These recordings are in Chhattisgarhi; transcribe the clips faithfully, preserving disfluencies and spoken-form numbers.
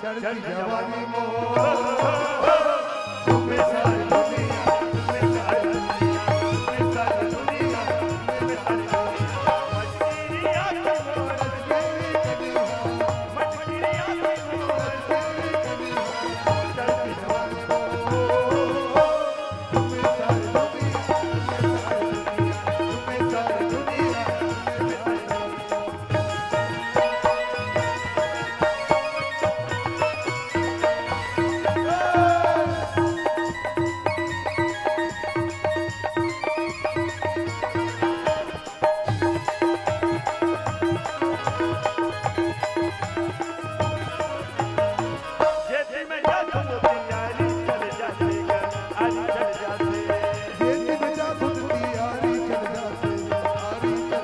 चढ़ती जवानी मोर, घूमे सारी दुनिया, घूमे सारी दुनिया, घूमे सारी दुनिया, घूमे सारी दुनिया। मटकिरिया के मोर, मटकिरिया के मोर, चढ़ती जवानी मोर, घूमे सारी दुनिया, घूमे सारी दुनिया, घूमे सारी दुनिया।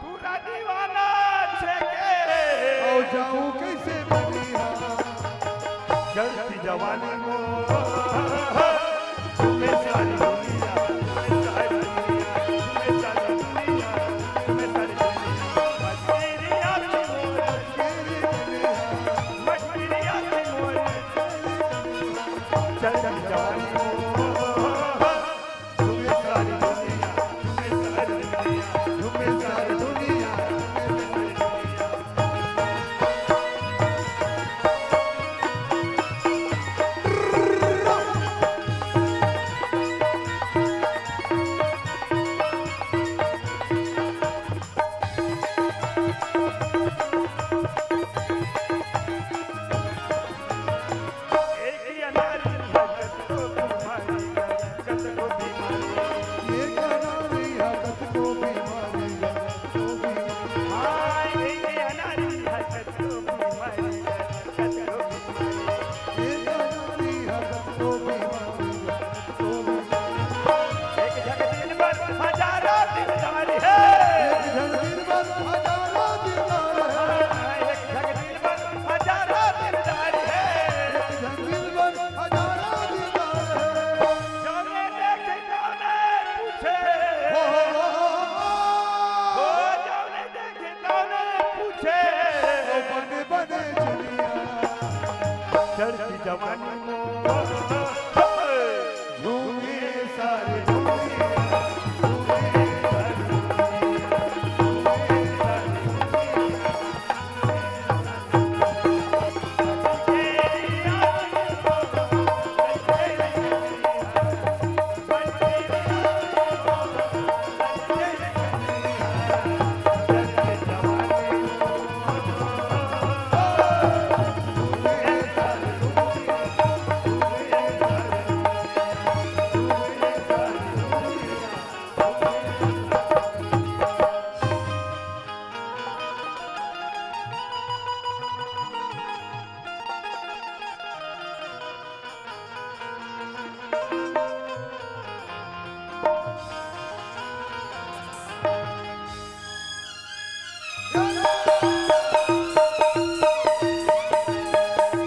पूरा दीवाना छेके। अउ जाऊं कइसे बनिया? चढ़ती जवानी मोर, घूमे सारी दुनिया, घूमे सारी दुनिया, घूमे सारी दुनिया, घूमे सारी दुनिया। मटकिरिया के मोर, मटकिरिया के मोर, चढ़ती जवानी मोर। चढ़ती जवानी मोर, झूमे सारी दुनिया, झूमे सारी दुनिया, झूमे सारी दुनिया।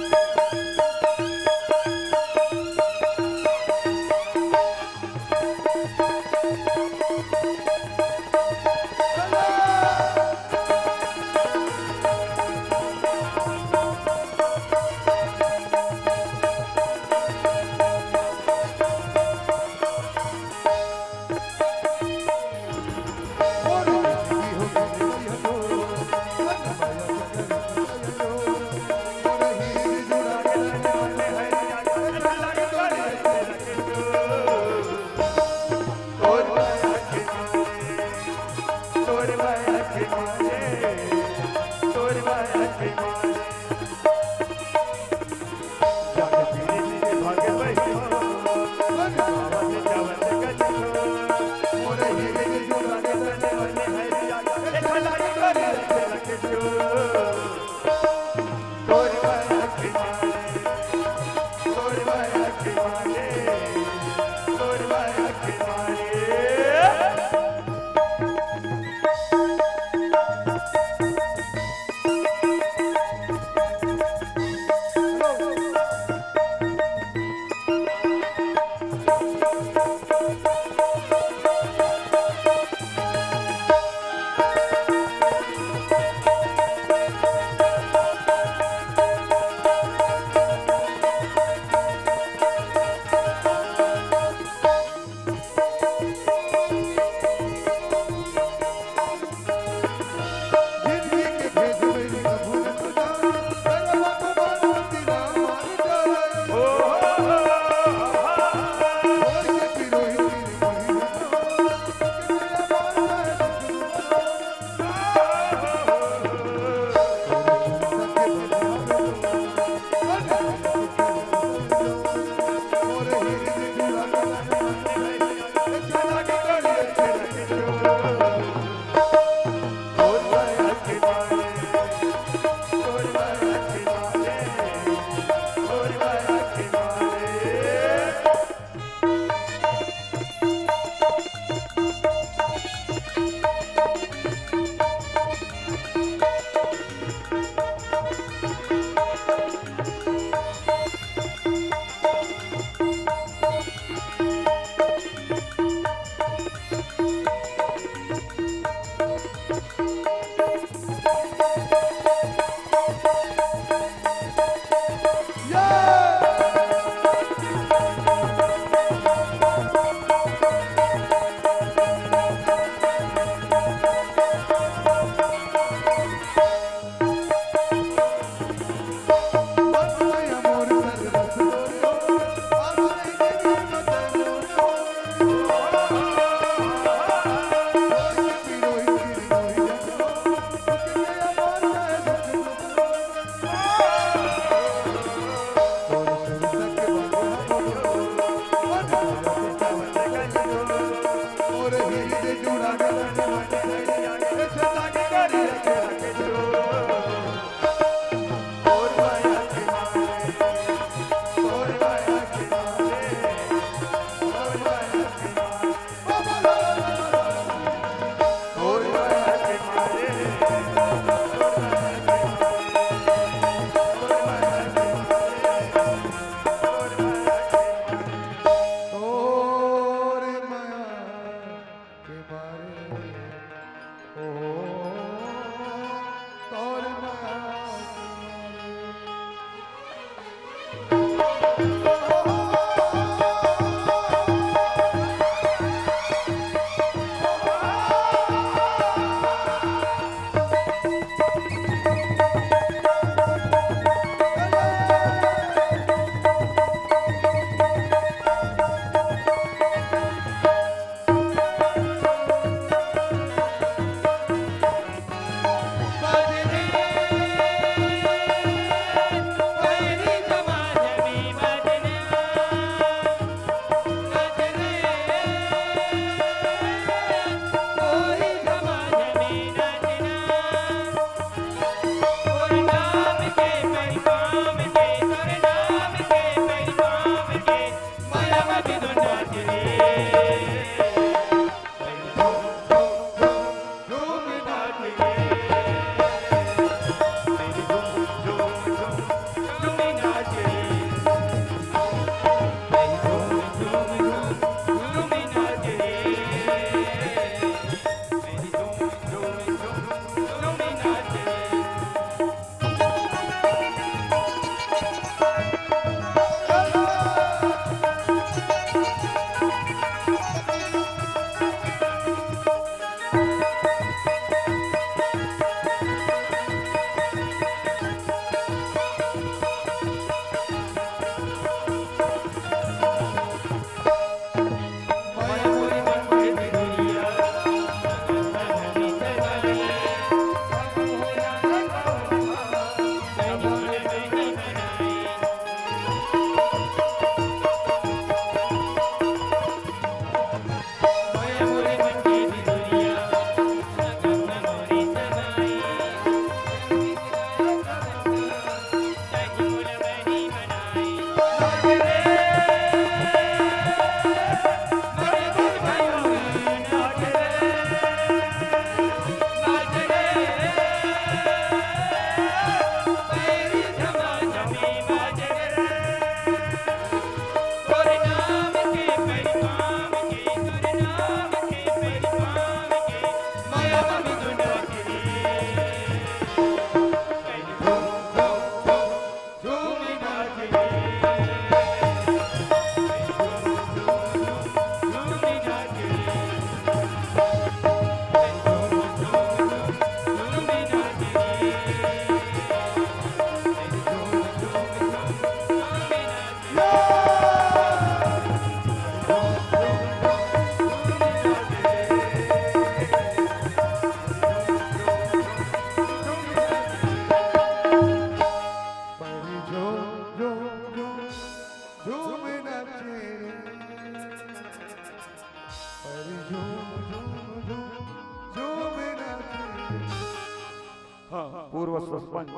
पंच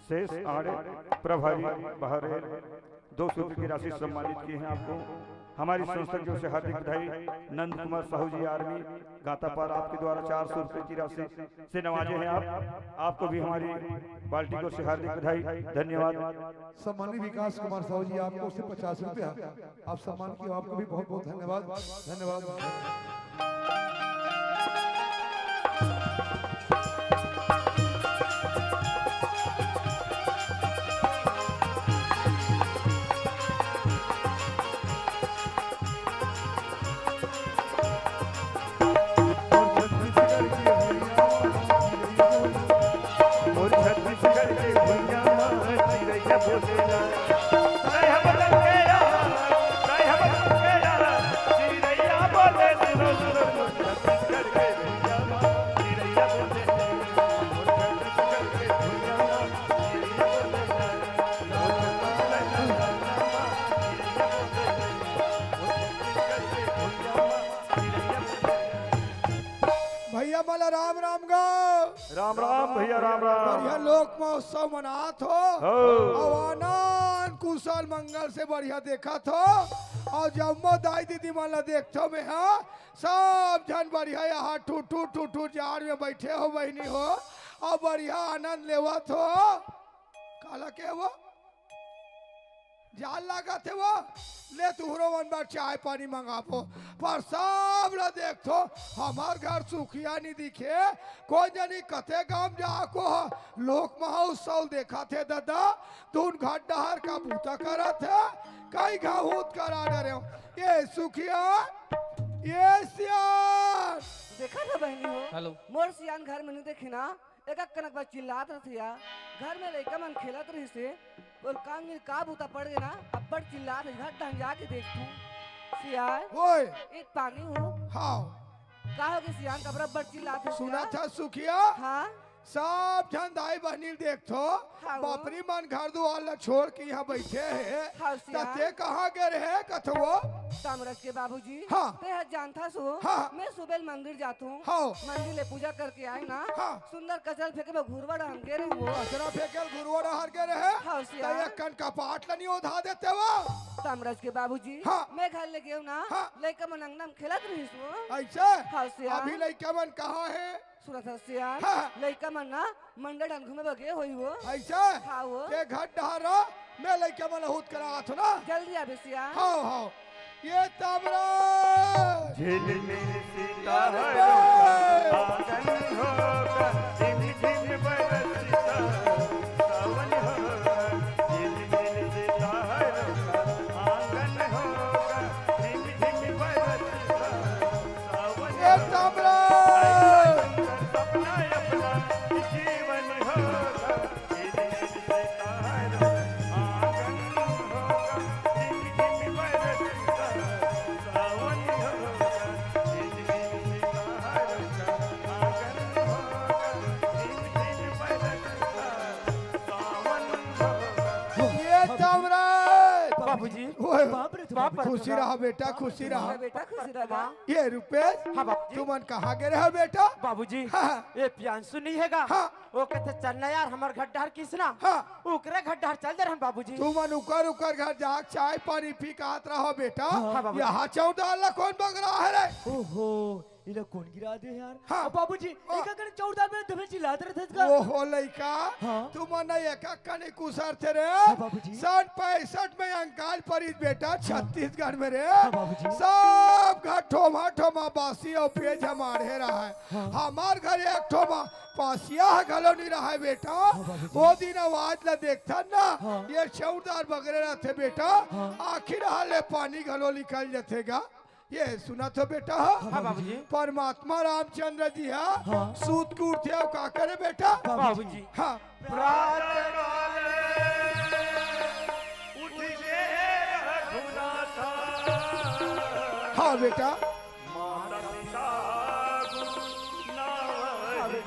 शेष आड़े प्रभारी बहरे दो सौ रुपये की राशि सम्मानित किए हैं आपको। हमारी संस्था की ओर से हार्दिक बधाई। नंद कुमार साहू जी आर्मी गातापार आपके द्वारा चार सौ रुपये की राशि से नवाजे हैं आप। आपको भी हमारी पार्टी की ओर से हार्दिक बधाई, धन्यवाद। सम्मानित विकास कुमार साहू जी, आपको से पचास रुपया आप सम्मान किए, आपको भी बहुत बहुत धन्यवाद। धन्यवाद। भैया मला राम राम गा। राम राम भैया, राम राम। बढ़िया लोक महोत्सव मनात हो। हो। अउ आनंद कुशल मंगल से बढ़िया देखत हो। अउ जम्मो दाई दीदी मन ला देखथो मैं हा, सब झन बढ़िया यहाँ ठुठुर ठुठुर जाड़ में बैठे हो बहिनी हो, अउ बढ़िया आनंद लेवत हो। काला के वो जाड़ लागत हे वो, ले तुहरो मन बर चाय पानी मंगाबो। पर सब ला देखथो, हमर घर सुखिया नी दिखे। कोन जनी कते गाम जाको ह, लोक महोत्सव देखत हे ददा, धुन घाट डहर का बूता करत हे, कई घाहूत करा डरे हो। ये सुखिया, ये सियान। देखत हे बहिनी हो, हेलो। मोर सियान घर में नी देखे ना, एक एक कनक बर चिल्लात रहिस या। घर में लइका मन खेलत रहिस हे। बोल, कांगिर का बूता पड़ गे ना, अब्बड़ चिल्लात रहिस, हट डहन जाके देखथंव। सियान, ओए। एक पानी हो। हाँ। का हो गे सियान, काबर अब्बड़ चिल्लात हस सुनत हस सुखिया? हाँ। सब झन दाई बहिनी ल देखथो, हाँ वो। बापरी मन घर दुआर ला छोड़ के यहाँ बैठे हे। हाँ, त सियान। ते कहाँ गे रहे कथो वो? तामरस के बाबूजी, हाँ। ते ह जानथस वो, हाँ। मैं सुबह ले मंदिर जाथंव। हाँ। मंदिर ले पूजा करके आए ना, हाँ। सुंदर कचरा ल फेंके बर घुरवा डहन गे रहेंव वो। कचरा फेंके ल घुरवा डहर गे रहे? हाँ, त सियान। एक कन कपाट ल नी ओधा देते वो? तामरस के बाबूजी, हाँ। मैं घर ले गेंव ना, हाँ। लइका मन अंगना में खेलत रहिस वो। अइसे? हाँ, सियान। अभी लइका मन कहाँ हे? सुनत हस सियान, हाँ। लइका मन ना मंडल डहन घूमे बर गे होही वो। अइसे? हाँ वो। ते घर डहर रह, मैं लइका मन ला हूत करा आथंव ना। जल्दी आबे सियान। हाँ, हाँ। ये तामरस। झिलमिल सीता हर आंगन होगा, झिम झिम बरसता सावन होगा, झिलमिल सीता हर आंगन होगा, झिम झिम बरसता सावन ये होगा। तामरस। सपना अपना जीवन होगा। ये तामरस। बाबूजी। ओए, बाप रे, बाप रे, खुशी रहा बेटा, खुशी रहा। बेटा, खुशी रहा। ये रुपेश, हाँ बाबूजी। तुमन कहाँ गे रहे हो बेटा? बाबूजी, हाँ। ये प्रियांशु नहीं हैगा? हाँ। वो कहते चलना यार, हमर घर डहर किसना। हाँ। ओकरे घर डहर चल दे रहन बाबूजी। तुमन उकर उकर घर जाके चाय पानी पी के आत रहो बेटा। हाँ बाबूजी। यहाँ चौरदार ला कोन बगरा हे रे? ओहो, इला कोन गिरा दे यार? हाँ। अब बाबूजी, हाँ। एका कन चौरदार में तुम्हें चिल्लात रहिथस का? ओहो लइका, हाँ। तुमन एका कन कुसरथे रे। हाँ बाबूजी। सन पैंसठ में अंकाल परिस बेटा, हाँ। छत्तीसगढ़ में रे। हाँ बाबूजी। सब घर ठोमा ठोमा बासी अउ पेज हमारे रहा है। हाँ। हमर घर एक ठोमा पासिया ह घलो नी रहय बेटा। हाँ, बाबूजी। ओ दिन आवाज ला देखथन ना, हाँ। ये चौरदार बगरे रहथे बेटा। हाँ। आखिर हाले पानी घलो निकल जथे गा। ये सुनत हो बेटा? हाँ, बाबूजी। परमात्मा रामचंद्र जी ह हाँ। सूत के उठथे अउ का करे बेटा? बाबूजी। हाँ। प्रातः काले उठ के रघुनाथा। हाँ बेटा। माता पिता गुरु नावहि।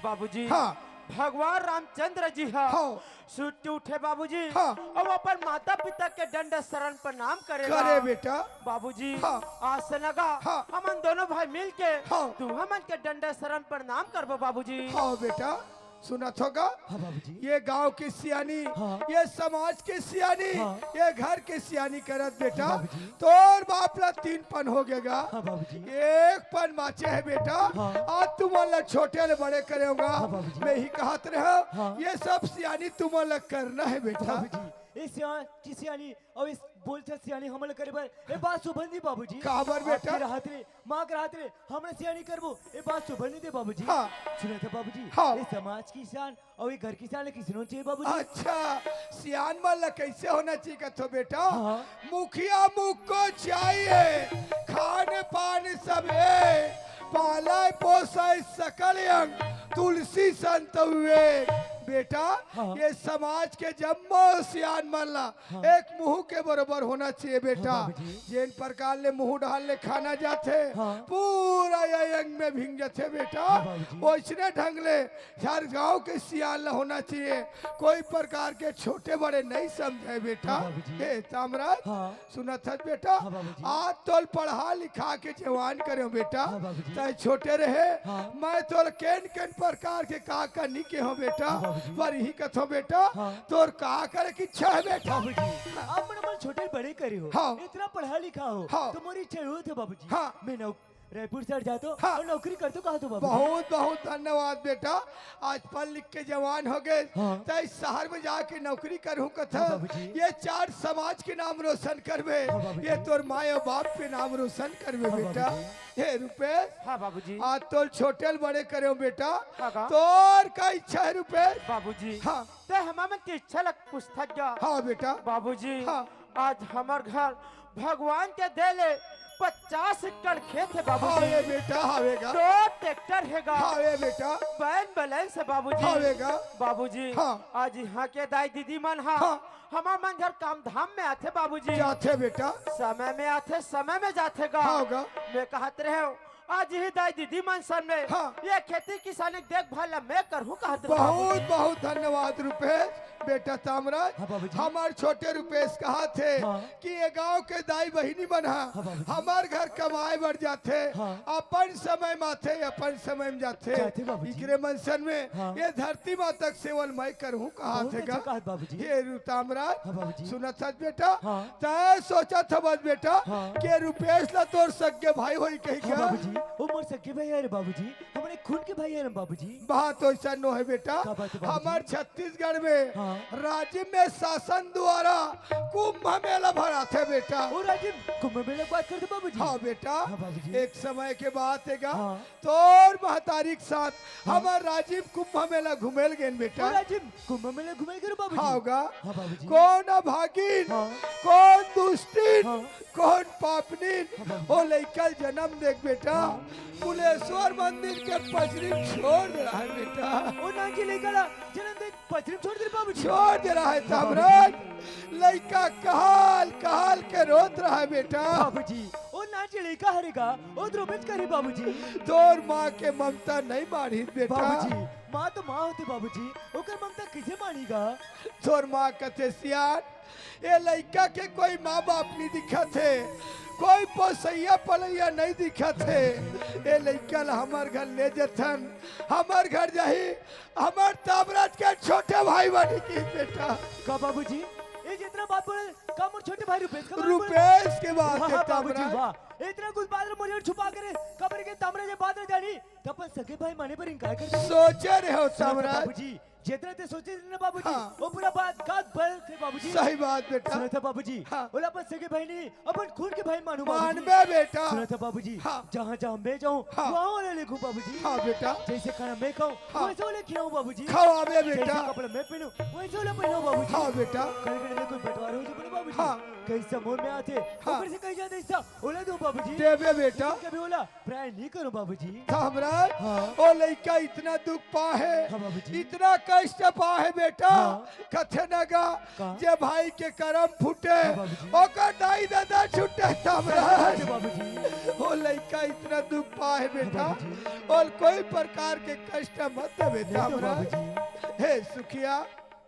बाबूजी, हाँ। भगवान रामचंद्र जी ह हाँ। सुत के उठे बाबूजी, हाँ। अउ अपन माता पिता के दंड शरण प्रणाम करे करे ला। बेटा। बाबूजी, हाँ। आज से लगा हाँ। हमन दोनों भाई मिल के हाँ। तुमन के दंड शरण प्रणाम करबो बाबूजी। हाँ बेटा, सुनत होगा? हाँ बाबूजी। ये गांव के सियानी, हाँ। ये समाज के सियानी, हाँ। ये घर के सियानी करत बेटा। हाँ बाबूजी। तोर बाप ला तीन पन हो गेगा। हाँ बाबूजी। एक पन बाचे हे बेटा। हाँ। आज तुमन ला छोटे ले बड़े करेंगा। हाँ बाबूजी। मैं ही कहत रहा, हाँ। ये सब सियानी तुमन ला करना हे बेटा। बाबूजी, ये सिया-, की सियानी अउ इस बोलचाल सियानी हमन ला करे बर, ये बात सुभन दी बाबूजी। काबर बेटा? आज के रात रे, माँ के रात रे, हमन सियानी करबो, ये बात सुभन दी दे बाबूजी। हाँ। सुनत हे बाबूजी, हाँ। ये समाज की सियान अउ ये घर की सियान किसनो चाहिए बाबूजी। अच्छा, सियान मन ला कैसे होना चाहिए कथो बेटा? हाँ। मुखिया मुख को चाहिए, खान पान सब है, पालय पोसय सकल अंग, तुलसी संत हुए। बेटा, हाँ। ये समाज के जम्मो सियान मन ला हाँ। एक मुंह के बरोबर होना चाहिए बेटा। हाँ, बाबूजी। जेन प्रकार ले मुंह डाल ले खाना जाथे, हाँ। पूरा ये अंग में भींग जाथे बेटा। हाँ, बाबूजी। वैसने ढंग ले हर गांव के सियान ला होना चाहिए, कोई प्रकार के छोटे बड़े नहीं समझे बेटा। हाँ, बाबूजी। हे तामराज, हाँ। सुनत हस बेटा, हाँ, बाबूजी। आज तोल पढ़ा लिखा के जवान करेंव बेटा। हाँ, बाबूजी। तैं छोटे रहे, हाँ। मैं तोल केन केन प्रकार के का का नी केहंव बेटा, हाँ, बाबूजी। पर इही कथंव बेटा, हाँ। तोर का करे की इच्छा हे बेटा? बाबूजी, आप मन हमन छोटे बड़े करे हो, हाँ। इतना पढ़ा लिखा हो, हाँ। तो मोर इच्छा होत हे बाबूजी। हाँ। मैं नौक-, रायपुर शहर जाथंव हाँ। अउ नौकरी करथंव कहथंव बाबूजी। बहुत बहुत धन्यवाद बेटा, आज पढ़ लिख के जवान हो गे, हाँ। तैं शहर में जाके नौकरी करहूं कथस। हाँ, बाबूजी। ये चार समाज के नाम रोशन करबे, हाँ, बाबूजी। ये तोर माय अउ बाप के नाम रोशन करबे हाँ, बेटा। बाबूजी। हे रुपेश, हाँ बाबूजी। आज तोल छोटे ले बड़े करेंव बेटा, हाँ का? तोर का इच्छा हे रुपेश? बाबूजी, हाँ। तैं हमन के इच्छा ला पूछथस गा। हाँ बेटा। बाबूजी, हाँ। आज हमर घर भगवान के दे ले पचास एकड़ खेत हे बाबूजी। हावे बेटा, हावे गा। दो ट्रैक्टर हे गा। हावे बेटा। बैंक बैलेंस हे बाबूजी। हावे गा। बाबूजी, हाँ। आज इहां के दाई दीदी मन हा हाँ। हमर मन घर काम धाम में आथे बाबूजी। जाथे बेटा। समय में आथे, समय में जाथे गा। हाँ गा। मैं कहत रहेंव, आज ही दाई दीदी मन सन में हाँ। ये खेती किसानी के देखभाल ला मैं करहूं कहत रहेंव बहुत बाबूजी। बहुत धन्यवाद रुपेश। बेटा तामराज, हाँ, बाबूजी। हमर छोटे रुपेश कहत हे हाँ। कि ये गांव के दाई बहिनी मन हा हाँ, बाबूजी। हमर घर कमाए बर जाथे, हाँ। अपन समय में आथे, अपन समय में जाथे। जाथे, बाबूजी। इकरे मन सन में हाँ। ये धरती माता के सेवा ल मैं करहूं कहत बहुत हे अच्छा गा। कहत बाबूजी। हे रु तामराज, हाँ, बाबूजी। सुनत हस बेटा, हाँ। तैं सोचत हवस बेटा हाँ। कि रुपेश ला तोर सगे भाई होही कहिके। हाँ, बाबूजी, वो मोर सगे भाई हे रे बाबूजी, हमर एक खून के भाई हे रे बाबूजी। बात वैसा नो हे बेटा, का बात हे बाबूजी? हमर छत्तीसगढ़ में हाँ। राजिम में शासन द्वारा कुंभ मेला भराथे बेटा। ओ राजिम, कुंभ मेला के बात करत हस बाबूजी? हाँ बेटा, हाँ बाबूजी। एक समय के बात हे गा, हाँ। तोर महतारी के साथ हाँ। हमर राजिम कुंभ मेला घूमे ल गेन बेटा। ओ राजिम, कुंभ मेला घूमे ल गेन बाबूजी? हाँ गा। हाँ बाबूजी। कोन अभागिन, हाँ। कोन दुष्टिन, हाँ। कोन पापनिन, हाँ बाबूजी। ओ लइका ल जनम दे के बेटा, हाँ। कुलेश्वर मंदिर के पचरी म छोड़ दे रहा हे बेटा। ओ नानजी लइका ला जनम दे के पचरी म छोड़ दे रहा बाबूजी। छोड़ दे रहा हे हाँ, तामराज। बाबूजी। लइका कहाल कहाल के रोत रहा हे बेटा। बाबूजी, ओ नानजी लइका हरे गा, ओ द्रोपेश करे बाबूजी। तोर माँ के ममता नहीं माढ़िस बेटा। बाबूजी, माँ तो माँ होथे बाबूजी, ओकर ममता कइसे माढ़ही गा? तोर माँ कथे सियान, ए लइका के कोई माँ बाप नहीं दिखत हे, कोई पोसइया पलइया नहीं दिखत हे। ए लइका ला हमर घर ले जथन, हमर घर जाही, हमर तामराज के छोटे भाई बनी की बेटा। का बाबूजी, ये जितना बात बोले, का मोर छोटे भाई रुपेश के बारे में बोले? रुपेश के बात हे वाह बाबूजी, तामराज। वाह। इतना कुछ बात मोर छुपा करे, काबर के तामराज ये बात नहीं जानी, त अपन सगे भाई माने बर इनकार कर दे। सोचे रहे हो सुनत हस तामराज। बाबूजी, जेतना तैं सोचे रहे ना बाबूजी, हाँ। वो पूरा बात गात बल थे बाबूजी। सही बात बेटा। सुनत हस बाबूजी, हाँ। ओला अपन सगे भाई नहीं, अपन खून के भाई मानहूं बाबूजी। मानबे बेटा। सुनत हस बाबूजी, हाँ। जहाँ जहाँ मैं जाऊँ, हाँ। वहाँ ओला लेगहूँ बाबूजी। हाँ बेटा। जैसे खाना मैं खाऊँ, हाँ। वैसे ओला खिलाऊँ बाबूजी। खवाबे जैसे बेटा। कपड़ा मैं पहनूँ, वैसे ओला पहनाऊँ बाबूजी। हाँ बेटा। कल के दिन कोई बंटवारा हो जाए बाबूजी। हाँ। कहीं समूह में आथे, हाँ। ओकर से कहीं ज्यादा हिस्सा ओला दूँ बाबूजी। देबे बेटा। लेकिन कभी ओला प्राय नहीं करूँ बाबूजी। तामराज, हाँ। ओ लइका इतना दुख पाहे, हाँ बाबूजी। इतना कष्ट पाहे बेटा, हाँ। कथे न गा, का? जे भाई के करम फूटे, हाँ बाबूजी। ओकर दाई ददा छूटे तामराज। हाँ बाबूजी। ओ लइका इतना दुख पाहे बेटा, हाँ बाबूजी। ओला कोई प्रकार के कष्ट मत देबे नहीं तो तामराज। बाबूजी। हे सुखिया,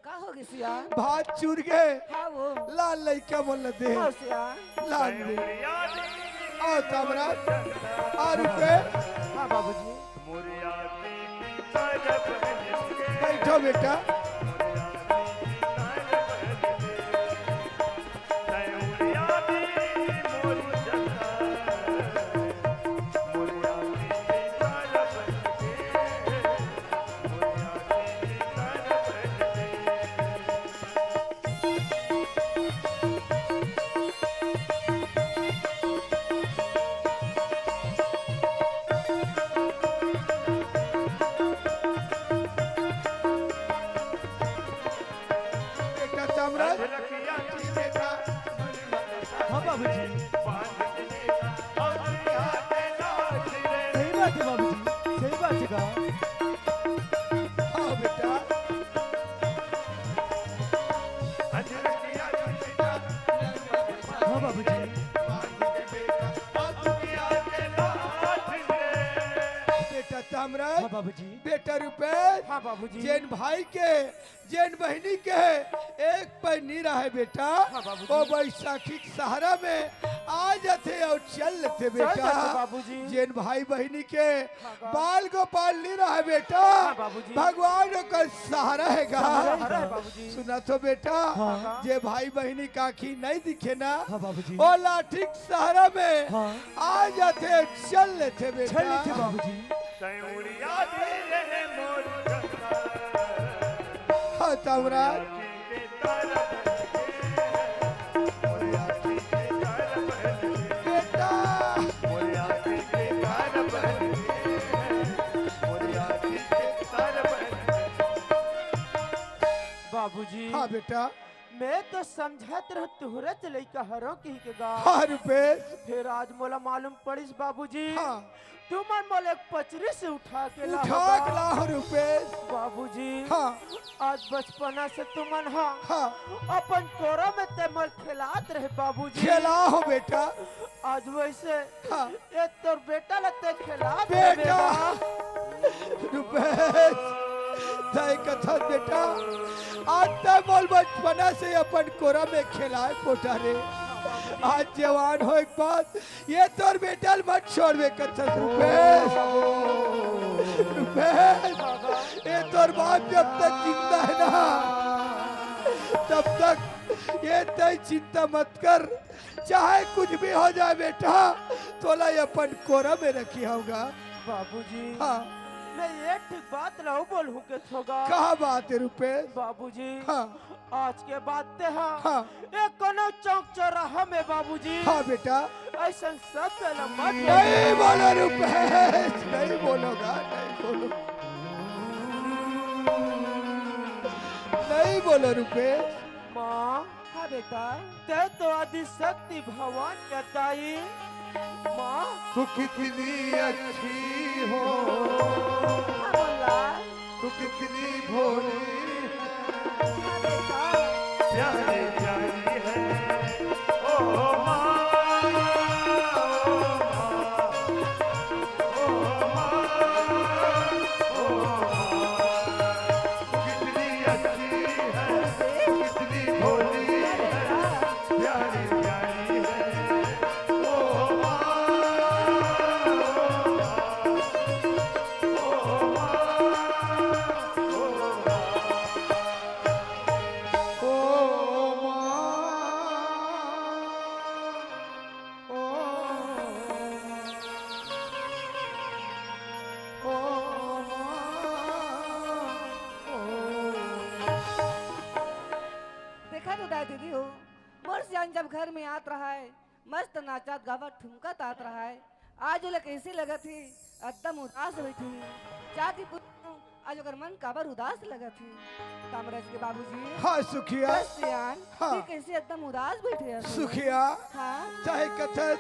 का हो सियान। भात चुर गे। हाँ वो। ला लइका मन ल दे। हाँ सियान। ला दे। आओ तामराज। आ रुपे। हाँ बाबूजी। बइठो बेटा। बेटा तामराज। हाँ बाबूजी। सही बात है बाबूजी, सही बात है का। हाँ बेटा। हाँ बाबूजी। बेटा तामराज। हाँ बाबूजी। बेटा रुपेश। हाँ बाबूजी। जेन भाई के, जेन बहिनी के एक पैर नी रहे बेटा, हाँ बाबूजी। वो बैसाखी के सहारा में आ जाथे अउ चल लेथे चल बेटा। जाथे बाबूजी। जेन भाई बहिनी के हाँ बाबू। बाल गोपाल नी रहे बेटा, हाँ बाबूजी। भगवान ओकर सहारा हे गा। सहारा हे बाबूजी। सुना तो बेटा, हाँ। जे भाई बहिनी का आँखी नहीं दिखे ना, हाँ बाबूजी। वो लाठी के सहारा में हाँ। आ जाथे, चल लेथे बेटा। चल लेथे बाबूजी। हाँ तामराज। बेटा। बाबूजी। हाँ बेटा। मैं तो समझत रह तुहरच लइका हरो कहि के गा। हाँ रुपेश। फेर आज मोला मालूम पड़िस बाबूजी। हाँ। तुमन मोला एक पचरी से उठा के लाहो उठा के गा। लाहो रुपेश। बाबूजी। हाँ। आज बचपना से तुमन हा हाँ। अपन कोरा में ते मोला खेलात रहे बाबूजी। खेलाहो बेटा। आज वइसे हाँ। ये तोर बेटा ल ते खेलात रहे बेटा। बेटा। रुपेश, तय कथस बेटा, आज तय मोला बचपना से अपन कोरा में खेलाए पोटा रे। आज जवान होय के बाद ये तोर बेटा ल मत छोड़बे कथस रुपेश। रुपेश, ये तोर बाप जब तक जिंदा हे ना, तब तक ये तय चिंता मत कर। चाहे कुछ भी हो जाए बेटा, तोला ये अपन कोरा में रखे हँव गा। बाबूजी, हाँ। मैं एक ठिक बात ला अउ बोलहूँ कथों गा। का बात हे रुपेश? बाबूजी, हाँ। आज के बाद ते हा हाँ। एक कोनो चौक चौराहा में बाबूजी हाँ बेटा। अइसन शब्द ला मत नहीं बोलो रुपेश, नहीं बोलो गा, नहीं बोलो। नहीं बोलो रुपेश। माँ। हाँ बेटा। ते तो आदिशक्ति भवानी के दाई। माँ। तू कितनी अच्छी हो। हाँ बोला। तू कितनी भोली। हाँ बेटा। प्यारी प्यारी है। ओ माँ, ओ माँ, ओ माँ, ओ माँ। कितनी अच्छी है, कितनी भोली है, प्यारी प्यारी है। ओ माँ, ओ माँ, ओ माँ, ओ माँ, ओ माँ। ओ, ओ, ओ। देखा तो दाई दीदी हो, मोर सियान जब घर में आत रहाय, मस्त नाचत गावत ठुमकत आत रहाय, आज ओला कइसे लगत हे? एकदम उदास बइठे हे। जाके पूछहूँ, आज ओकर मन काबर उदास लगत हे? तामराज के बाबूजी। हाँ, सुखिया। बस सियान, हाँ। तू कइसे एकदम उदास बइठे हस? सुखिया। हाँ। चाहे कथस,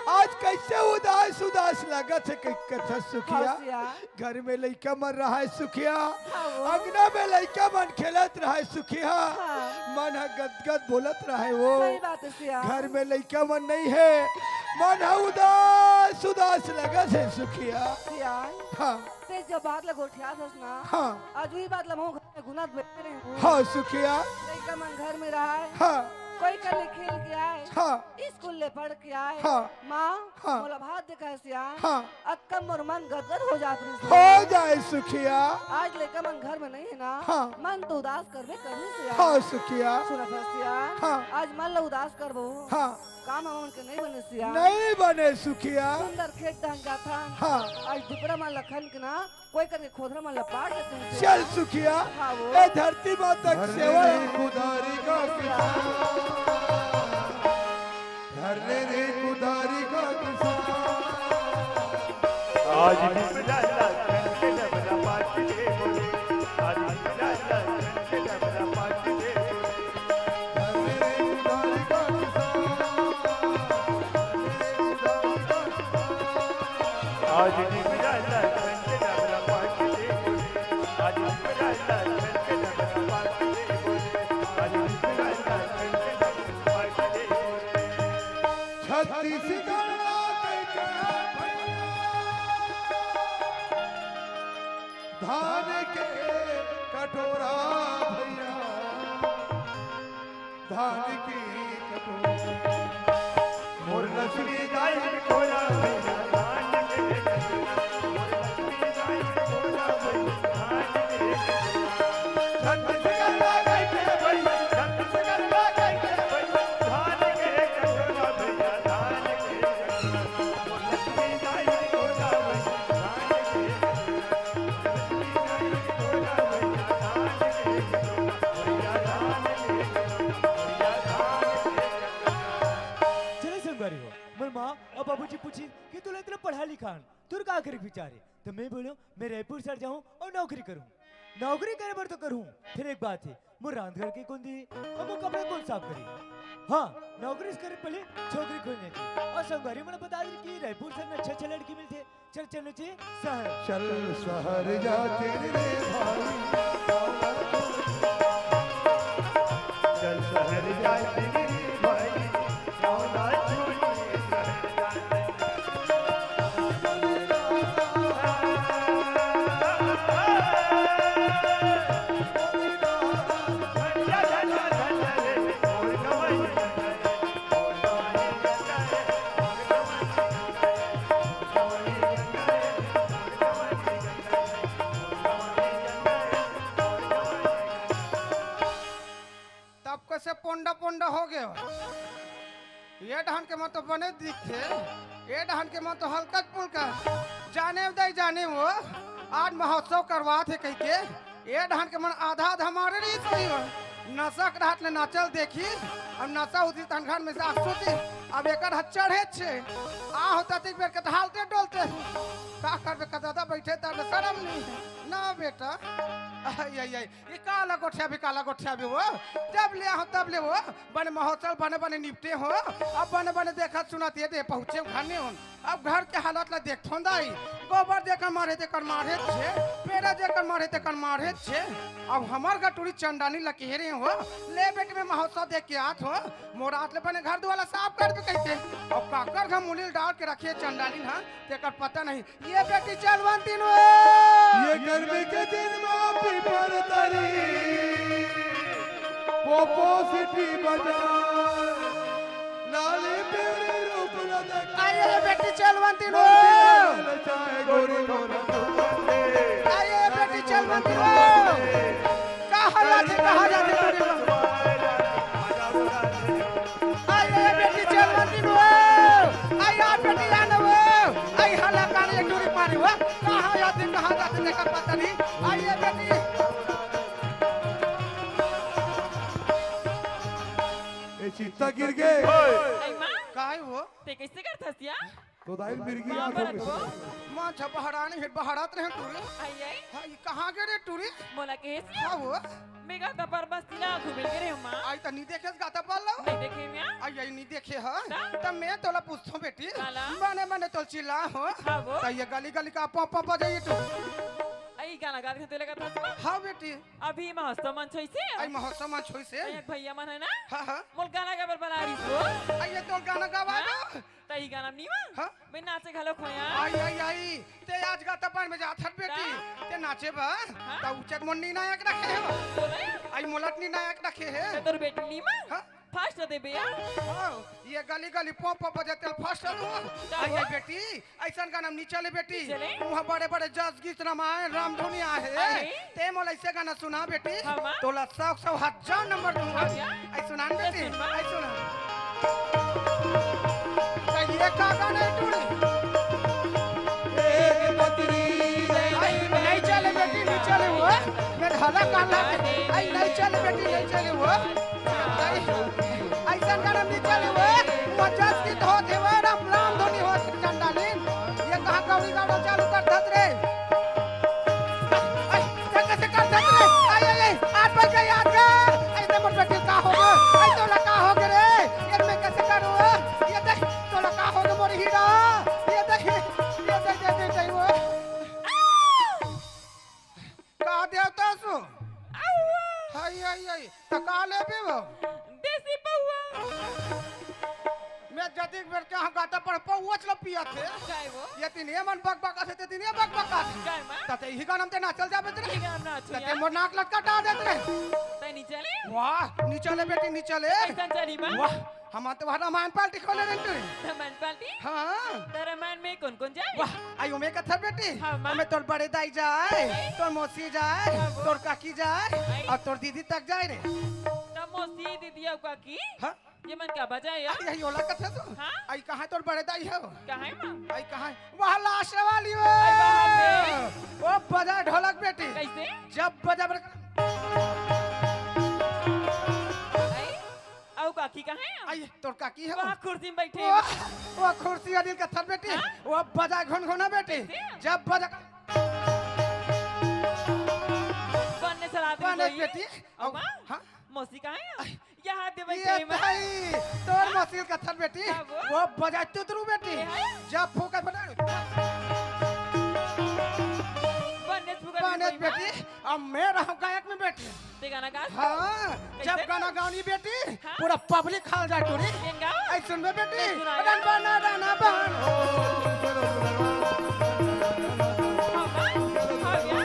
आज कइसे उदास, उदास लगत हे, कहि कथस सुखिया। हाँ, सियान। घर में लइका मन रहाय सुखिया। हाँ, वो। अंगना में लइका मन खेलत रहाय सुखिया। हाँ। मन ह गदगद बोलत रहाय वो। सही बात हे सियान। घर में लइका मन नहीं हे, मन ह उदास, उदास लगत हे सुखिया। सियान। हाँ। ते जब बात ला गोठियात हस ना, हाँ। आज वही बात ला महूँ घर में गुनत बैठे रहे हूँ। हाँ, सुखिया। लइका मन घर में रहाय। हाँ। कोई कर ले खेल के आय। हाँ। स्कूल ले पढ़ के आय। हाँ। माँ, हाँ। मोला भात दे कहे से आय। हाँ। अतका मोर मन गदगद हो जात रहिस। हो जाय, सुखिया। आज लइका मन घर में नहीं है ना, हाँ। मन तो उदास करबे करही से आय। हाँ, सुखिया। सुनत हस से आय। हाँ। आज मन ला उदास करबो। हाँ। काम हमन के नहीं बने सिया। नहीं बने सुखिया। सुंदर खेत डहन जाथन। हाँ। आज दुपरा मन ला खन के ना, कोई करके खोधरा मन ला पाट देते हैं सिया। चल सुखिया। हाँ वो। ए धरती माता के सेवा। धरने रे कुदारी का किसान। धरने रे कुदारी का किसान। आज भी बुलाला, धन के डबरा पाट दे बोले। आज भी बुलाला, धन के डबरा पाट दे बोले। आज भी बुलाला, धन के डबरा पाट दे बोले। आज भी बुलाला, धन के डबरा पाट दे बोले। आज भी बुलाला, धन के डबरा पाट दे बोले। छत्तीसगढ़ के भैया, धान के कटोरा भैया, धान के कटोरा। मोर लक्ष्मी दाई कोला भैया, धान के कटोरा। मोर लक्ष्मी दाई कोला भैया, धान के कटोरा। छत्तीसगढ़ ला कइके भैया, छत्तीसगढ़ ला कइके भैया, धान के कटोरा भैया, धान के कटोरा। मोर लक्ष्मी दाई कोला भैया, धान के कटोरा। मोर लक्ष्मी दाई कोला भैया, धान के कटोरा। भैया, धान के कटोरा। भैया, धान के कटोरा। चले संगवारी हो, मोर माँ अउ बाबूजी पूछिस कि तोला इतना पढ़ा लिखा हन, तोर का करे के विचार हे? त मैं बोलूं, मैं रायपुर शहर जाऊं अउ नौकरी करूं। नौकरी करे बर तो करूं, फेर एक बात हे, मोर रांधगढ़ के कोन दिही अउ मोर कपड़ा कोन साफ करही? हाँ, नौकरी से करे पहले छोकरी खोजना चाहिए। अउ संगवारी मन बता दे कि रायपुर शहर में अच्छा अच्छा लड़की मिलथे। चल चलना चाहिए शहर। चल शहर जाते रे भाई। चल शहर जाते रे भाई। तब कइसे पोंडा पोंडा हो गे? ये डहन के मन तो बने दिखथे, ये डहन के मन तो हल्का फुल्का। जाने दे, जाने वो, आज महोत्सव करवात हे कहिके, ये डहन के मन आधा आधा मारे रहिस कहीं वो। नशा के रात ले नाचल देखिस, अब नशा उतरिस तहन घर में से आग सोतिस, अब एकर हाथ चढ़े छे। आ होता तिक बेर के तो हालते डोलते। का करबे का दादा, बैठे तब ले शरम नहीं हे। ना बेटा, आई, आई, आई। ये काला गोठिया भी, काला गोठिया भी वो, जब ले हो तब ले वो, बने महोत्सव बने बने निपटे हो, अब बने बने देखत सुनत ये दे पहुँचे घर नहीं हो। अब घर के हालत ला देखथों दाई, गोबर देकर मारे, देकर मारे छे, पेड़ा देकर मारे, देकर मारे छे। अब हमर घर टूरी चंडानी लकीरे हो, ले बेटी मैं महोत्सव देख के आत हो, मोर आत ले बने घर दुआला साफ कर दे कहिथे। अब काकर घर मुलील डाल के रखे चंडानी हा, तेकर पता नहीं। ये बेटी चलवंती नो। ये गर्मी के दिन में पीपर तरी, पोपो सिटी बाजार, लाली पीली रूप न देख। अरे ये बेटी चलवंती नो। चाहे गोरी गोरी रूप न देख। अरे ये बेटी चलवंती नो। कहाँ जाती, कहाँ जाती गोरी गोरी? अरे बेटी चलवंती नो। आई यार बेटी जान वो। आई हला कान एक दूरी पानी वो। कहाँ जाती, कहाँ जाती, देखा पता नहीं। आई ये बेटी। ए चित्ता गिर गए। आई माँ। काय वो? ते कैसे करथस या? तो दाई मिर्गी माँ आँखों परत में। वो। माँ छपहरानी है, बहरात रहे टूरी। आई, आई। हाँ, ये कहाँ गए रे टूरी? मोला कहेस या? हाँ वो। मैं गाता पर बस्ती ला घूमे गए रहे हूँ माँ। आई त नहीं देखे गाता पर लो। नहीं देखे मैं। आई, आई नहीं देखे हाँ। ता? तब मैं तोला पूछथों बेटी। काला? मने मने तोला चिल्ला हो। हाँ वो। त ये गली गली का पॉप पॉप बजाइए तू। आई गाना गा देथे तेला कथा सुना। हाँ बेटी। अभी महोत्सव मंच होइसे। आई महोत्सव मंच होइसे। एक भैया मन हे ना। हाँ, हाँ। मोला गाना गाबर बला रिहिस वो। आई ये तो गाना गावा हाँ? दो। त ई गाना नी मा। हाँ? मैं नाचे घलो खोया। आई, आई, आई। ते आज गा त बन में जात हट बेटी। का? ते नाचे बा। हाँ? त उचत मोर नी नायक रखे हो। बोले? आई मोलत नी नायक रखे हे। त तोर बेटी नी मा। हाँ? फर्स्ट देबे यार। हाँ, ये गली गली पों पों बजे तेल फर्स्ट दो। का आई, हुआ? आई बेटी, अइसन गाना में नी चले बेटी। चले? वहाँ बड़े बड़े जस गीत रामायण रामधुनी आहे। अरे? ते मोला अइसे गाना सुना बेटी। हाँ, माँ। तोला सौ सौ हजार नंबर दूंगा। हाँ, क्या? आई सुना न तो बेटी, सुन, माँ। आई सुना। तो ये का गाना है टूरी? एक पत्री आई, नहीं चले बेटी, नहीं चले वो। मेरे हला कान लागे। आई, नहीं चले बेटी, नहीं चले वो। आई, अइसन गाना नहीं चले वो। वो जस गीत होत हे वो, राम, रामधुनी होत हे, चंडालिन। ये कहाँ गौरी गाना चालू कर दत रे? आई, ये कैसे कर दत रे? आई, आई, आई, आज बज गई, आज गई। आई, ते मोर बेटी का हो गए? आई, तोला का हो गए रे? ये मैं कैसे करूँ? ये देख, तोला का हो गए मोर हीरा? ये देख, ये देख, ये देख, ये देख वो। का देवता सु? हाय, हाय, हाय। त का लेबे वो? देसी पौवा। मैं जतिक बेर के यहाँ गाता पर पौवच ल पियत हे। काय वो? ये तीन ये मन बक बक आथे, ते तीन ये बक बक आथे। काय मा? त ते ही गाना में ते नाचल जाबे त रे। ही गाना नाचू त ते यार। मोर नाक लटका डाल देत रे। तै नी चले? वाह, नी चले बेटी, नी चले। अइसन चली मा? वाह, हम तो वहाँ रामायण पार्टी खोले रहे रे। रामायण पार्टी? हाँ। त रामायण में कौन कौन जाए? वाह, आई ओमे कथा बेटी। हाँ, माँ। ओमे तोर बड़े दाई जाए, हैं? तोर मौसी जाए, हाँ, वो। तोर काकी जाए, हैं? अउ तोर दीदी तक जाए रे। त मौसी, दीदी अउ काकी? हाँ? ये मन का बजाए यार? आई, आई ओला कथा तो। हाँ? आई कहाँ तोर बड़े दाई हो? कहाँ हे माँ? आई कहाँ हे? वहाँ लास्ट वाली हो। आई वहाँ पे। वो बजाए ढोलक बेटी। कैसे? जब बजा बर- आई? अउ काकी कहाँ हे? आई, तोर काकी हे वो। वो कुर्सी में बैठे वो, हे। वो कुर्सी अनिल कत्थर बेटी, हाँ? वो बजा घुनघुना बेटी। कैसे? जब बजा बन्ने सलाद में बने गई। बेटी, अउ अउ माँ? हाँ? मौसी कहाँ हे? आई, यहाँ दे ये बैठे हे माँ। भाई, तोर हाँ? मौसी कत्थर बेटी, का वो? वो बजा तुतरू बेटी। ये है? जब फूका फटा। बन्ने फूका बने बेटी, अब मैं रहूँ गायक में बेटी। ते गाना गा? हाँ, कैसे जब गाना गा? गानी बेटी, हाँ? पूरा पब्लिक हाल जाए टूरी। केन गाओ? ऐ सुनबे बेटी, केन सुनाए? रन बना रन बन। हाँ, हाँ, हाँ, या।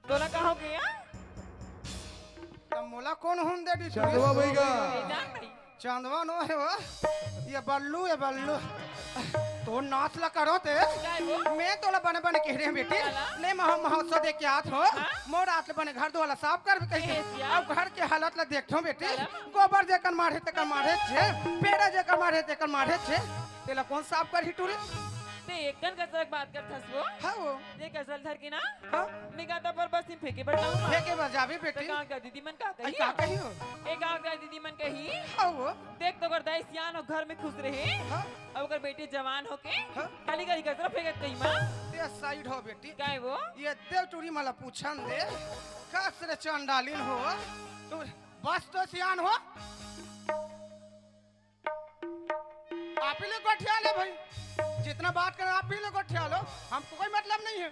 तोला का हो गया? त मोला कौन हुन दे दी? चंदवा भई का। ए, जान भाई। चंदवा नो हे वो। ये बल्लू, ये बल्लू। तो नाच ला करो ते। काय वो? मैं तोला बने बने कह रहे हैं बेटी। काला? ले महा महोत्सव देख के आत हो। हाँ? मोर आत ले बने घर दुआला साफ कर भी कैसे? ए, या। अब घर के हालत ला देखथो बेटी। काला? गोबर जेकर मारे तेकर मारे छे, पेड़ा जेकर मारे तेकर मारे छे। तेला कौन साफ करही टूरी? ते एक कन कचरा के बात करथस वो? हाँ वो। ये कचरा धर के ना हाँ? मैं गाता पर बस फेंके बर जाऊँ। फेंके बर जाबे बेटी। तो गाँव के दीदी मन का आई कही? का कही हो? ए गाँव के दीदी मन कही? हाँ वो। देख तो कर दाई सियान हो घर में खुश रहे। हाँ? अब अगर बेटी जवान होके हाँ? खाली खाली कचरा फेंकत कही माँ। ते साइड हो बेटी। काय वो? ये देव टूरी मला पूछन दे। कस रे चंडालिन हो। तू बस तो सियान हो। आप ही लोग गोठिया ले भाई, जितना बात करें आप ही लोग गोठिया लो, हमको कोई मतलब नहीं है।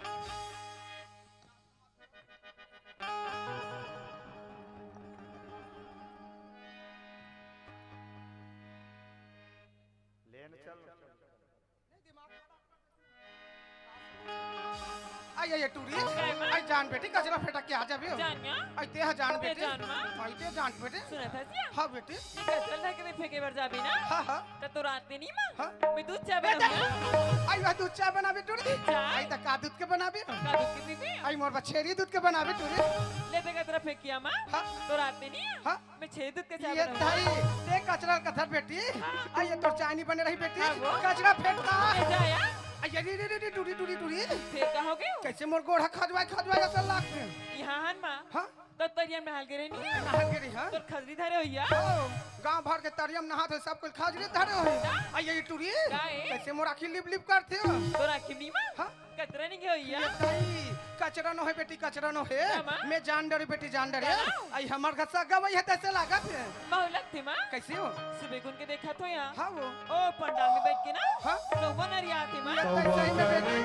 लेन चल। आई, आई, टूरी। काय माँ? आई, जान बेटी, कचरा फेंटा के आ जाबे हो। जान माँ? आई, ते हा जान ते बेटी। जान माँ? आई, ते जान बेटी। सुनत हस या? हाँ, बेटी। ये कचरा धर के फेंके बर जाबे ना? हाँ, हाँ। त तो रात में नहीं माँ? हाँ। मैं दूध चाय ए, बनाऊँ ते ना? आई, वह दूध चाय बनाबे, टूरी। चाय? आई, त का दूध के बनाबे? का दूध के पीबे? आई, मोर बछेरी दूध के बनाबे, टूरी। ले, ते कचरा फेंक किया माँ? हाँ। तो रात में नहीं? हाँ। मैं छेरी दूध के चाय ये बनाऊँ। ताई, ते कचरा कथर बेटी। हाँ। आ, ये तोर चाय नहीं बने रही बेटी। हाँ, वो। कचरा फेंकता। ए, जा यार। आ, ये रे, रे, रे, रे, टूरी, टूरी, टूरी। फिर का हो गयो? कैसे मोर गोड़ हा खजवाए, खजवाए असल लागथे। यहाँ हन माँ। हाँ? तो तरिया में नहाल के रहे नहीं है। नहाल के रही, हाँ? तोर खजरी धरे होइया। ओ, गाँव भर के तरिया में नहात हे, सब कोई खजरी धरे होइया। का? आ, ये टूरी। का ए? कैसे मोर आँखी लिप लिप करथे हो? तोर आँखी नहीं माँ? हाँ? कतरा नहीं गयो ये या? ताई, कचरा नोहे बेटी, कचरा नोहे। का माँ? मैं जान डरे बेटी, जान डरे। का? अई हमर घर से गवई हे तइसे लागत हे। महू लगथे माँ। कइसे हो? सुबह गुन के देखत हो यहाँ। हाँ वो। ओ पंडाल में बइठ के ना। हाँ। कौवा नरियाथे माँ। ये तो सही में बेटी।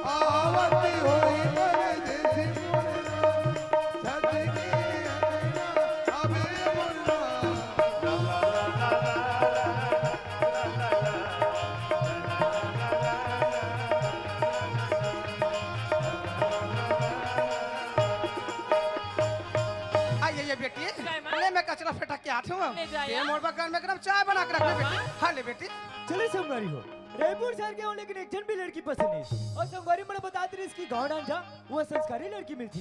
आवती होई परदेसी मुन्ना, छत के अंगना, अबे मुन्ना। आइए, ये बेटी, काय माँ? ले मैं कचरा फेंटा के आत हूँ। ले जा ये यार। मोर बगल में गरम चाय बना के रख दे बेटी। हाँ। हाँ, ले बेटी। चलो संगवारी हो, रायपुर शहर के हो लेकिन एक झन भी लड़की पसंद नहीं। अउ संगवारी मन बतात रहिस कि गाँव डाहर जा, वो संस्कारी लड़की मिलथे।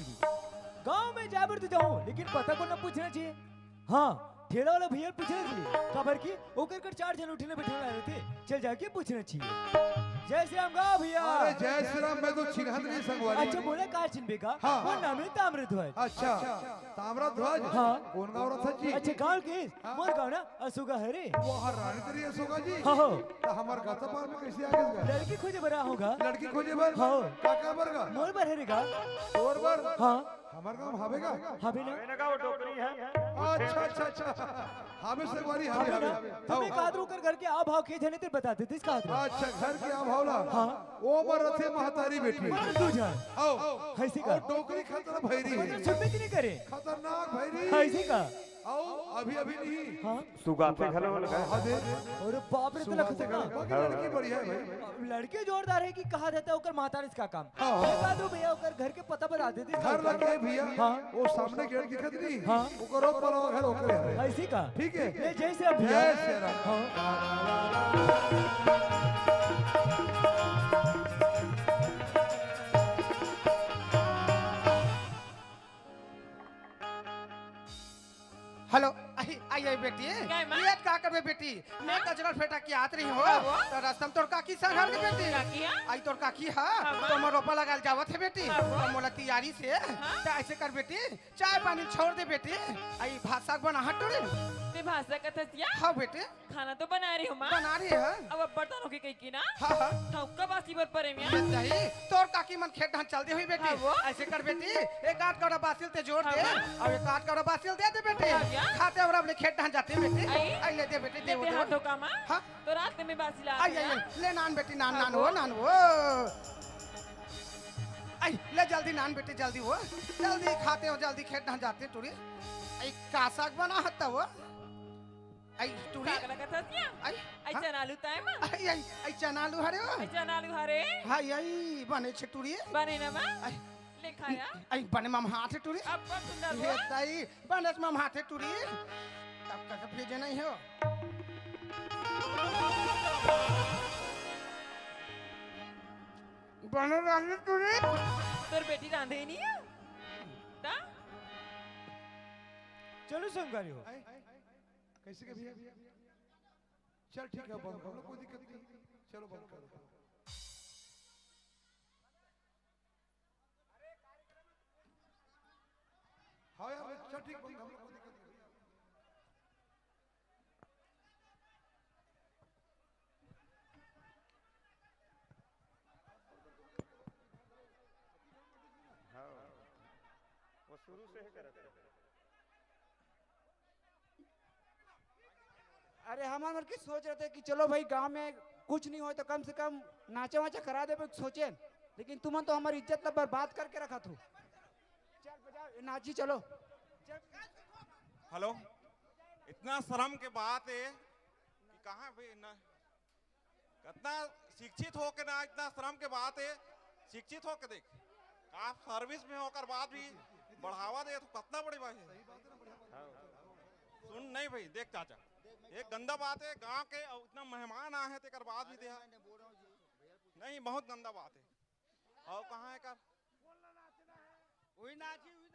गाँव में जाए बर तो जाहूँ, लेकिन पता कोन ल पूछना चाहिए? हाँ, ठेला वाला भैया ल पूछना चाहिए, काबर कि ओकर कर चार झन उठे ले बैठे वाला रहिथे, चल जाके पूछना चाहिए। जय श्री राम गा भैया। अरे जय श्री राम, मैं तो चिन्हत नहीं संगवारी। अच्छा, मोला का चिन्हबे गा? हाँ, मोर हाँ। नाम हे ताम्रध्वज। अच्छा, ताम्रध्वज। हाँ। कोन गाँव रहिथस जी? अच्छा, गाँव के? हाँ। मोर गाँव ना असोगा हरे। वो हर रानी तेरी असोगा जी। हाँ, हो। त हमर गाता पार में कइसे आ गे गा? लड़की खोजे बर आए हँव गा। लड़की खोजे बर? हाँ। का, का बर गा? मोर बर हरे गा। तोर बर? हाँ। हमर गाँव हावे गा? हावे ना। हावे ना गा, वो डोकरी हे। अच्छा, अच्छा, अच्छा। हावे संगवारी, हावे, हावे ना। हावे। त मैं हाँ। कादरू कर घर के आ भाव के झने ते बता देतिस कादरू। अच्छा, घर के आ भाव ला। हाँ। ओ बर रहिथे महतारी बेटी। बर दू झन। आओ। अइसे का? अउ डोकरी खतरा भैरी हे। मतलब सुनबे नहीं करे। खतरनाक भैरी। अइसे का? अउ अभी, अभी नहीं। हाँ। सुगाथे घलो लगा। हाँ दे। अरे बाप रे, त लगथे ना। बाकी लड़की बढ़िया हे भाई। लड़की जोरदार हे कि कहा जाता है ओकर महतारी का काम। हाँ, हाँ। बता दो भैया, ओकर घर के पता बता देते। घर लगे भैया। हाँ। वो सामने गेट दिखत नहीं? हाँ। ओकर ओ पलवा घर ओकरे हरे। अइसे का? ठीक हे। ले जय श्री राम भैया। जय श्री राम। हाँ। हेलो, आई, आई, आई बेटी। काय माँ? ये का करबे बेटी? मैं हाँ? कचरा फेंटा के आत रहिहूँ। हाँ वो? त रस्ता में तोर काकी संग हर गे बेटी। काकी हाँ? आई तोर काकी हा, हाँ, माँ। त मोर रोपा लगाए ल जावत हे बेटी। हाँ वो? त मोला तियारी से, हाँ? त अइसे कर बेटी, चाय पानी छोड़ दे बेटी। आई भात साग बनाहत टूरी। ते भात साग कथस या? हाँ बेटी। खाना तो बना रहिहूँ माँ। बना रहिहस? अब, अब बर्तन होके कही की ना। हाँ, हाँ। ठौका बासी बर परे मिया। ये सही। तोर काकी मन खेत धान चल दे होही बेटी। हाँ वो। अइसे कर बेटी, एक आध कौड़ा बासी ल ते जोर दे। हाँ। अउ एक आध कौड़ा बासी ल दे दे बेटी। हाँ भैया। खाते अउ अपने खेत धान जाते बेटी। आई। आई ले दे बेटी, दे ले वो, दे दे वो। हाथ धोका माँ। हाँ। तो रात में बासी ला आई, आई, आई। ले नान बेटी, नान, हाँ नान वो। वो, नान वो। आई, ले जल्दी नान बेटी, जल्दी वो। जल्दी खाते अउ जल्दी खेत धान जाते टूरी। आई का साग बनाहत वो। आई टूरी। साग लगत हस या? आई, आई हाँ? चना आलू ताय माँ? आई, आई, आई चना आलू हरे ओ। आई चना आलू हरे। हाय, आई बने छे टूरी। बने ना माँ? आई, ले खाया। आई बने ममहाथे टूरी। अब बहुत सुंदर ये हुआ। ताई बने ममहाथे टूरी। तब कइसे भेजे नहीं हो? बने रांधे टूरी। तोर बेटी रांधे ही नहीं है? ता? चलो संगवारी हो। आई, कइसे के भैया? चल ठीक है, बंद कर लो, कोई दिक्कत नहीं। चलो बंद कर लो। हाँ यार, चल ठीक, बंद, हम लोग कोई दिक्कत नहीं। हाँ, वो शुरू से ही करत हे। अरे हमन मन के सोच रहिथे कि चलो भाई गांव में कुछ नहीं होय तो कम से कम नाचा वाचा करा देबे सोचेन, लेकिन तुमन तो हमर इज्जत ला बर्बाद करके रखत हो। चल बजाओ, नाची चलो। चल। हेलो, इतना शर्म के बात हे कि कहाँ भी न, कितना शिक्षित होके ना, इतना शर्म के बात हे, शिक्षित होके देख, आप सर्विस में होकर बात भी बढ़ावा दे तो कितना बड़ी बात हे। सुन नहीं भाई, देख चाचा, एक गंदा बात हे, गांव के इतना मेहमान आए हैं तेकर बात भी दे। नहीं, बहुत गंदा बात हे। अउ कहाँ हे कर? वही नाची, वही